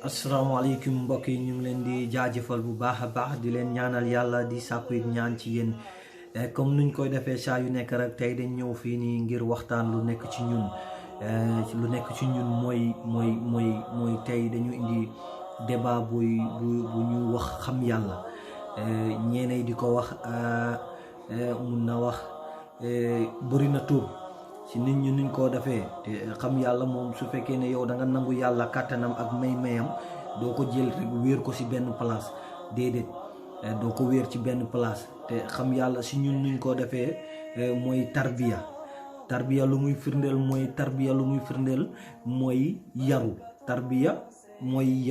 asalaamaaleykum mbokk yi ñu ngi leen di jaajëfal bu baax a baax di leen ñaanal yàlla di sàkku it ñaan ci yéen comme nuñ koy defee saa yu nekk rek tey dañ ñëw fii nii ngir waxtaan lu nekk ci ñun mooy tey dañu indi débat bu ñu wax xam yàlla ñeenay di ko wax mun na wax bëri na tur ci nit ñi nuñ koo defee te xam yàlla moom su fekkee ne yow da nga nangu yàlla kàttanam ak may-mayam doo ko jël rek wéer ko ci benn place déedéet doo ko wéer ci benn place te xam yàlla si ñun nuñ koo defee mooy tarbiya lu muy firndeel mooy yaru tarbiya mooy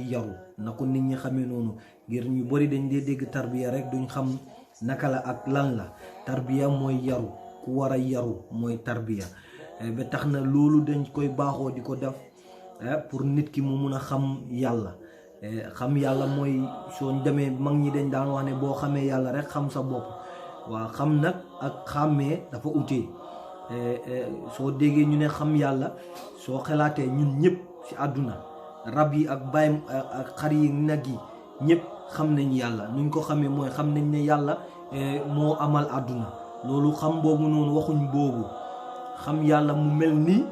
yaru na ko nit ñi xamee noonu ngir ñu bari dañ dee dégg tarbiya rek duñ xam naka la ak lan la tarbiya mooy yaru ku war a yaru mooy tarbiya ba tax na loolu dañ koy baaxoo di ko def pour nit ki mu mun a xam yàlla mooy soo demee mag ñi dañ daan wax ne boo xamee yàlla rek xam sa bopp waaw xam nag ak xàmmee dafa utee soo déggee ñu ne xam yàlla soo xalaatee ñun ñëpp ci àdduna rab yi ak baym ak xar yi nag yi ñëpp xam nañ yàlla nuñ ko xamee mooy xam nañ ne yàlla moo amal àdduna loolu xam boobu noonu waxuñ boobu xam yàlla mu mel nii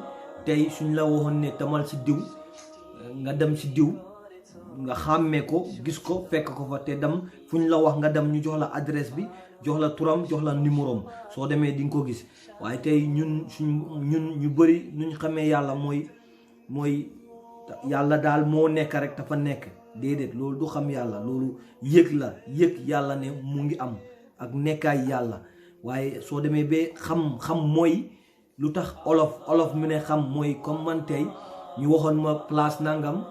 tey suñ la waxoon ne tamal ci diw nga dem ci diw nga xàmmee ko gis ko fekk ko fa te dem fuñ la wax nga dem ñu jox la adresse bi jox la turam jox la numérom soo demee di nga ko gis waaye tey ñun ñu bëri nuñ xamee yàlla mooy yàlla daal moo nekk rek dafa nekk déedéet loolu du xam yàlla loolu yëg yàlla ne mu ngi am ak nekkaay yàlla waaye soo demee ba xam mooy lu tax olof mu ne xam mooy comme man tey ñu waxoon ma place nangam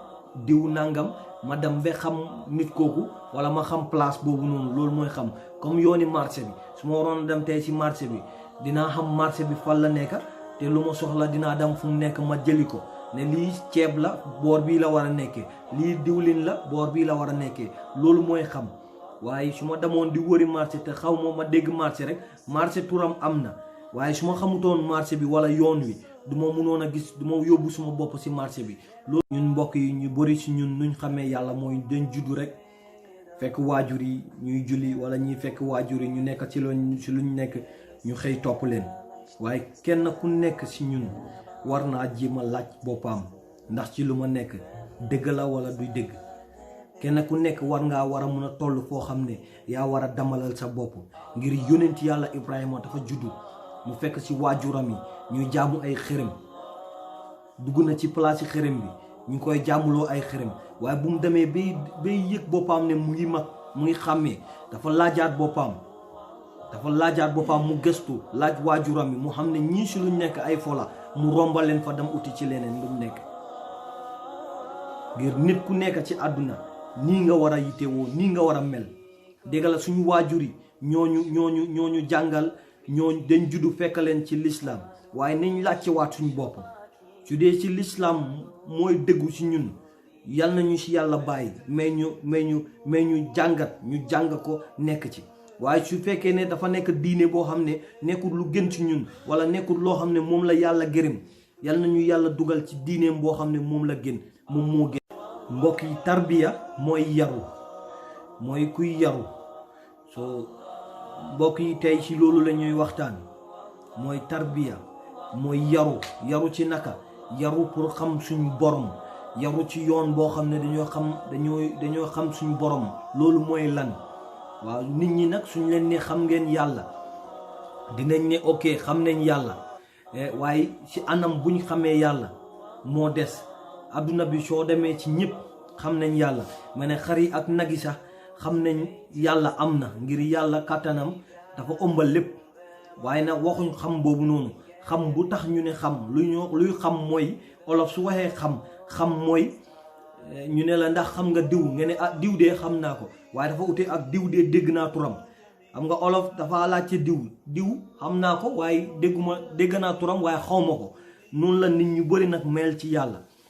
diw nangam ma dem ba xam nit kooku wala ma xam place boobu noonu loolu mooy xam comme yooni marché bi su ma waroon dem tey ci marché bi dinaa xam marché bi fan la nekk te lu ma soxla dinaa dem fu mu nekk ma jëli ko ne lii ceeb la boor bii la war a nekkee lii diwlin la boor bii la war a nekkee loolu mooy xam waaye su ma demoon di wëri marché te xaw ma dégg marché rek marché turam am na waaye su ma xamutoon marché bi wala yoon wi du ma mënoon a gis du ma yóbbu suma bopp ci marché bi loolu ñun mbokk yi ñu bëri ci ñun nuñ xamee yàlla mooy dañ juddu rek fekk waajur yi ñuy julli wala ñuy fekk waajur yi ñu nekk ci luñ nekk ñu xëy topp leen waaye kenn ku nekk ci ñun war naa jéem a laaj boppam ndax ci lu ma nekk dëgg la wala duy dëgg kenn ku nekk war a mun a toll foo xam ne yaa war a damalal sa bopp ngir yónent yàlla Ibrahima dafa juddu mu fekk ci waajuram yi ñuy jaamu ay xërëm dugg na ci place xërëm bi ñu koy jaamuloo ay xërëm waaye bu mu demee bay yëg boppam ne mu ngi mag mu ngi xàmmee dafa laajaat boppam mu gëstu laaj waajuram yi mu xam ne ñii si luñ nekk ay fola mu rombal leen fa dem uti ci leneen lu mu nekk ngir nit ku nekk ci àdduna nii nga war a yitewoo nii nga war a mel dégg la suñu waajur yi ñooñu jàngal ñooñu dañ juddu fekk leen ci lislaam waaye nañ laajte waat suñu bopp su dee ci lislaam mooy dëggu ci ñun yal nañu ci yàlla bàyyi may ñu jàngat ñu jàng ko nekk ci waaye su fekkee ne dafa nekk diine boo xam ne nekkul lu gën ci ñun wala nekkul loo xam ne moom la yàlla gërëm yal nañu yàlla dugal ci diineem boo xam ne moom la gën moom moo gën mbokk yi tarbiya mooy yaru mooy kuy yaru soo mbokk yi tey ci loolu la ñuy waxtaan mooy tarbiya mooy yaru ci naka yaru pour xam suñu borom yaru ci yoon boo xam ne dañoo xam suñu borom loolu mooy lan waaw nit ñi nag suñ leen ne xam ngeen yàlla dinañ ne ok xam nañ yàlla waaye ci anam buñ xamee yàlla moo des adduna bi soo demee ci ñëpp xam nañ yàlla ma ne xar yi ak nag yi sax xam nañ yàlla am na ngir yàlla kàttanam dafa ëmbal lépp waaye nag waxuñ xam boobu noonu xam bu tax ñu ne xam luy xam mooy olof su waxee xam mooy ñu ne la ndax xam nga diw nga ne diw dee xam naa ko waaye dafa ute ak diw dee dégg naa turam xam nga olof dafa laajte diw xam naa ko waaye dégg naa turam waaye xaw ma ko noonu la nit ñu bëri nag mel ci yàlla